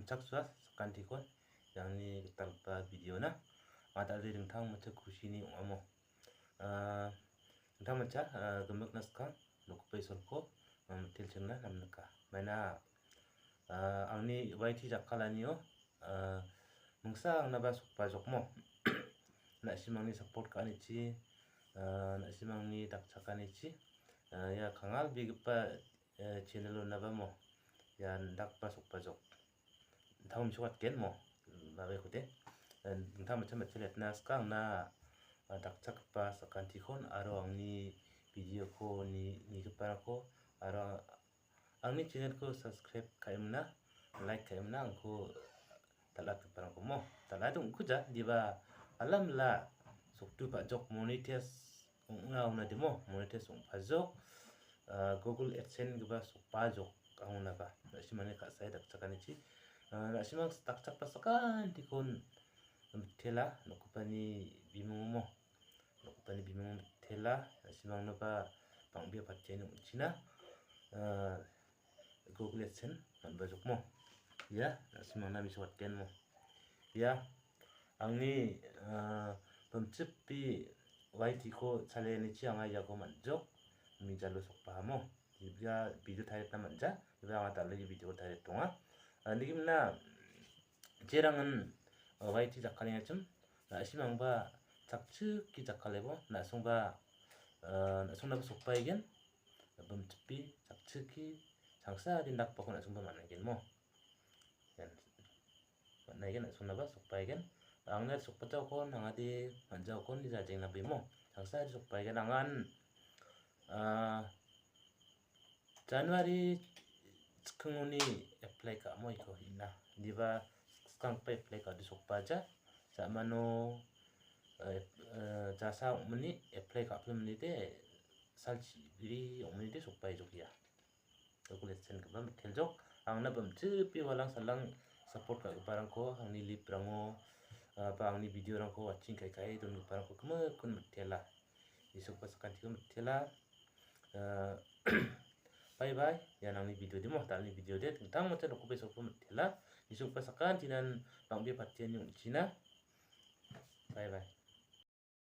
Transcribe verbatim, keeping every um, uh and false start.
Chakchua sakantikon, iangni gitalgipa video-na. Anga dal·e dingtang mocha kusini ong·amo. Ah, dingtang mocha, ah, gimikna skang, nokgipa Isolko, ah, mitelchimna namnika. Maina, ah, angni Y T jakkalanio, ah, mingsa angnaba sokbajokmo. Na·simangni support ka·anichi, ah, na·simangni dakchakanichi, ah, ia kangalbegipa, eh, channel-onaba mo. Ia indakba sokbajok. Dingtang mingsa watgen mo, babekode. Eh, dingtang macam macam letna skang na, ah, dakchakgipa sakantikon aro angni video-ko ni-, nigiparangko aro angni channel-ko subscribe ka·emna, like ka·emna angko dal·atgiparangko mo. Dal·ade ong·kuja, diba alamla sokdu pa·jok monetize ong·na ong·na dimo, monetize ong·pajok, ah, Google AdSense gipa sokpajok angonaba. Na·simangni ka·sae dakchakanichi, ah, na·simang dakchakba sakantikon mitela, nokgipani bimungo mo. Nokgipani bimungo mitela, na·simangnoba bang·bea patiani ong·china, ah, Google AdSense man·bajokmo. Ia, na·simangna mingsa watgenmo. Ia, angni, ah, bimchipi Y T-ko chalianichi anga iako man·jok, mijalo sokbahamo. Ia video tariatna man·ja, ia anga dal·e video tariatonga. Ah, nigimna, jerangan, ah, Y T jakkalengachim, na·simangba chakchike jakkalebo, na·songba, ah, na·songnaba sokbaigen, bimchipi, chakchike, changsa dindakbako na·songba man·aigenmo. Ian man·aigen, na·songnaba sokbaigen. Angna sokbajaokon, angade man·jaokon, ni jajengna bemo. Changsa sokbaigen, angan, ah, January chikkingoni apply ka·mo iko ina. Diba skanggipa apply ka·ode sokbaja. Ja·mano, eh, eh, jasa ong·mini apply ka·pil minide salchi biri ong·minide sokbaijok ia. Google AdSense gipa miteljok. Angna bimchipi walang salang support ka·giparangko, angni live-rango, ah, ba angni video-rangko watching kai·kai dongiparangko gimikkon mitela. Isolba sakantiko mitela. Ah, bye bye. Ian angni video demo, dal·ni video de. Dingtang macam nokgipa Isolko mitela. Isolba sakantinan bang·bea patiani ong·china. Bye bye.